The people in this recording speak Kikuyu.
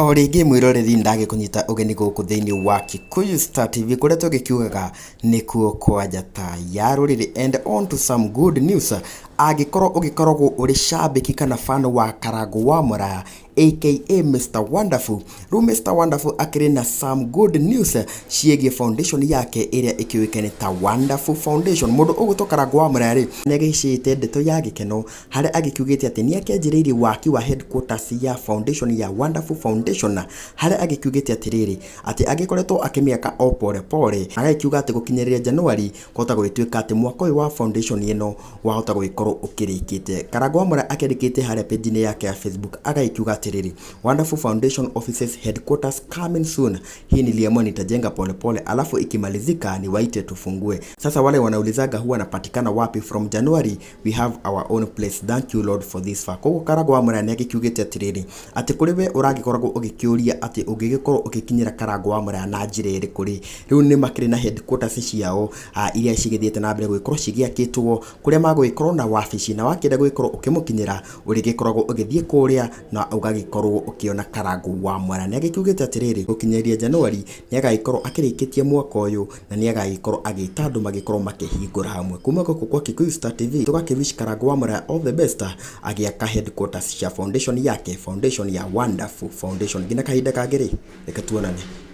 O rĩngĩ mwĩroreri ndagĩkũnyita ũgeni gũkũ thĩinĩ wa Kikuyu Star TV kũrĩa tũgĩkiugaga nĩkuo kwa njata ya rũrĩrĩ. And on to some good news, angĩkorwo ũgĩkoragwo ũrĩ cambĩki kana fan wa Karangũ wa Mũraya aka Mr Wonderful, rĩu Mr Wonderful akĩrĩ na some good news ciĩgiĩ foundation yake ĩrĩa ĩkĩũĩkaine ta Wonderful Foundation. Mũndũ ũgwĩtwo Karangũ wa Mũraya rĩ, nĩ agĩcĩte ndeto ya gĩkeno harĩa agĩkiugĩte atĩ nĩ akĩanjĩrĩirie waki wa headquarters ya foundation ya Wonderful Foundation, harĩa agĩkiugĩte atĩrĩrĩ, atĩ agĩkoretwo akĩmĩaka o pore pore, agagĩkiuga atĩ gũkinyĩrĩria January kũhota gũgĩtuĩka atĩ mwaka ũyũ wa foundation ĩno wahota gũgĩkorwo ũkĩrĩkĩte. Karangũ wa Mũraya akĩandĩkĩte harĩa page-inĩ yake ya Facebook agagĩkiuga atĩrĩrĩ, "Wonderful Foundation offices headquarters coming soon. Hii niliamua nitajenga polepole alafu ikimalizika niwaite tufungue. Sasa wale wanaulizaga huwa napatikana wapi, from January we have our own place. Thank you Lord for this far." Koguo Karangũ wa Mũraya nĩ agĩkiugĩte atĩrĩrĩ, atĩ kũrĩ we ũragĩkoragwo ũgĩkĩũria atĩ ũngĩgĩkorwo ũgĩkinyĩra Karangũ wa Mũraya na njĩra ĩrĩkũ rĩ, rĩu nĩ makĩrĩ na headquarters ciao iria cigĩthiĩte na mbere gũgĩkorwo cigĩakĩtwo, kũrĩa magũgĩkorwo na wabici, na wakĩenda gũgĩkorwo ũkĩmũkinyĩra ũrĩgĩkoragwo ũgĩthiĩ kũrĩa na ũgagĩkorwo ũkĩona Karangũ wa Mũraya. Nĩ agĩkiugĩte atĩrĩrĩ, gũkinyĩria January nĩ agagĩkorwo akĩrĩkĩtie mwaka ũyũ na nĩ agagĩkorwo agĩta andũ magĩkorwo makĩhingũra hamwe. Kuma gũkũ kwa Kikuyu Star TV tũgakĩwish Karangũ wa Mũraya all the best agĩaka headquarters cia foundation yake, foundation ya Wonderful Foundation. Nginya kahinda kangĩ rĩ, reke tuonane.